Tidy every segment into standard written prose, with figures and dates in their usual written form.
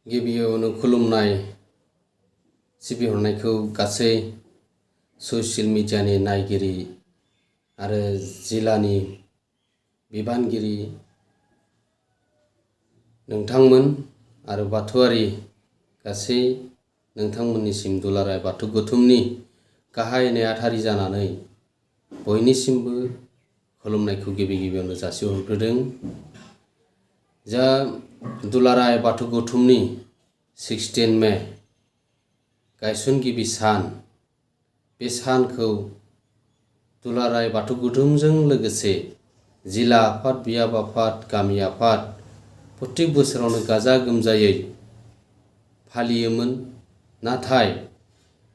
गिबियावनो खुलुमनाय सिबिहरनायखौ गासै ससियेल मिडियानि नायगिरि आरो जिल्लानि बिबानगिरि नोंथांमोन आरो बाथौआरि गासै नोंथांमोननिसिम दुलाराय बाथौ गौथुमनि गाहाय नेहाथारि जानानै बयनिसिमबो खुलुमनायखौ गिबियावनो जासिहरग्रोदों। जा दुलाराय बाथौ गौथुमनि 16 मे गायसनगिरि सान, बे सानखौ दुलाराय बाथौ गौथुमजों लोगोसे जिल्ला आफाद, बियाब आफाद, गामि आफाद प्रत्येक बोसोरावनो गाजा गोमजायै फालियोमोन। नाथाय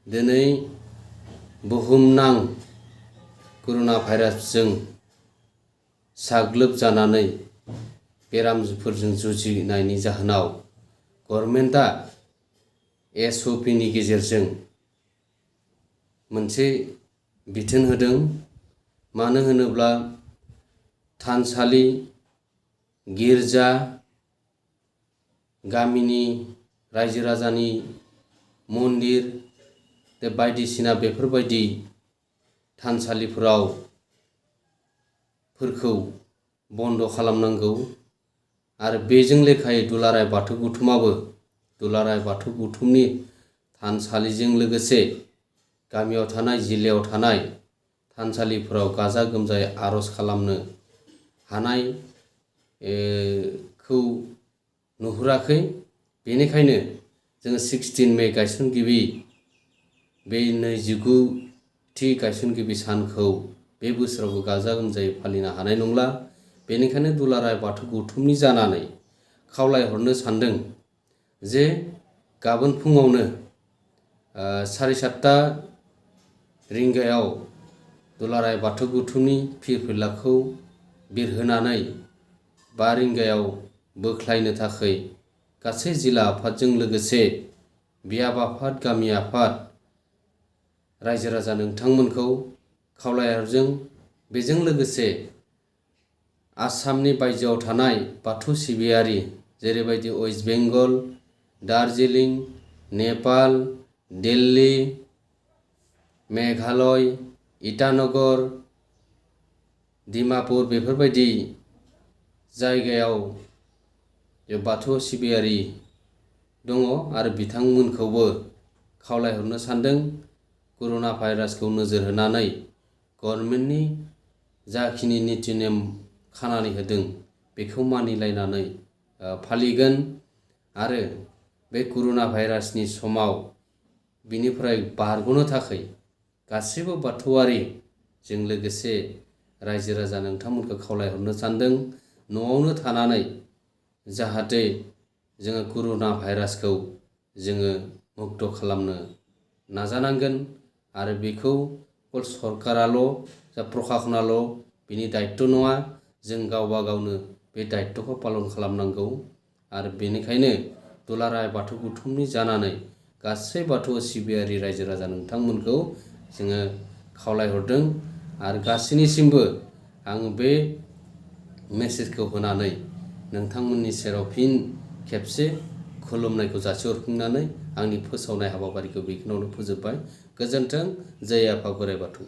दिनै बुहुमनां कर'ना भाइरासजों साग्लोबजानानै बेरामफोरजों जुजिनायनि जाहोनाव गभर्नमेन्टआ SOPनि गेजेरजों मोनसे बिथोन होदों। मानो होनोब्ला थानसालि, गिर्जा, गामिनि रायजो राजानि मन्दिर बायदिसिना बेफोरबायदि थानसालिफोरखौ बन्द' खालामनांगौ। आरो बेजों लेखायै दुलाराय बाथौ गौथुमाबो दुलाराय बाथौ गौथुमनि थानसालिजों लोगोसे गामियाव थानाय, जिल्लायाव थानाय थानसालिफोराव गाजा गोमजायै आर'ज खालामनो हानाय खौ नुहुराखै। बेनिखायनो जोङो 16 मे गायसनगिरि बे 29थि गायसनगिरि सानखौ बे बोसोरावबो गाजा गोमजायै फालिनो हानाय नंला। बेनिखायनो दुलाराय बाथौ गौथुमनि जानानै खावलायहरनो सानदों जे गाबोन फुङावनो 7:30 रिंगायाव दुलाराय बाथौ गौथुमनि फिरफिलाखौ बिरहोनानै 5 रिंगायाव बोख्लायनो थाखाय गासै जिल्ला आफादजों लोगोसे बियाब आफाद, गामि आफाद, रायजो राजा नोंथांमोनखौ खावलायहरदों। बेजों लोगोसे आसामनि बायजोआव थानाय बाथौ सिबियारि जेरैबायदि वेस्ट बेंगल, दार्जिलिं, नेपाल, दिल्ली, मेघालय, इटानगर, डिमापुर बेफोरबायदि जायगायाव बाथौ सिबियारि दङ आरो बिथांमोनखौबो खावलायहरनो सानदों कर'ना भाइरासखौ नोजोर होनानै गभर्नमेन्टनि जाखिनि निति नेम खानानै होदों बेखौ मानिलायनानै फालिगोन। आरो बे कर'ना भाइरासनि समाव बिनिफ्राय बारग'नो थाखाय गासैबो बाथौआरिजों लोगोसे रायजो राजा नोंथांमोनखौ खावलायहरनो सानदों न'आवनो थानानै जाहाथे जोङो कर'ना भाइरासखौ जोङो मुक्त खालामनो नाजानांगोन। आरो बेखौ सरकाराल' प्रखाखनाल' बिनि दायित्व नङा, जों गावबा गावनो बे दायित्वखौ पालन खालामनांगौ। आरो बेनिखायनो दुलाराय बाथौ गौथुमनि जानानै गासै बाथौ सिबियारि रायजो राजा नोंथांमोनखौ जोङो खावलायहरदों। आरो गासैनिसिमबो आं बे मेसेजखौ होनानै नोंथांमोननि सेराव फिन खेबसे खुलुमनायखौ जासिहरफिननानै आंनि फोसावनाय हाबाफारिखौ बेखिनियावनो फोजोबबाय। गोजोन्थों। जय आफा बोराइ बाथौ।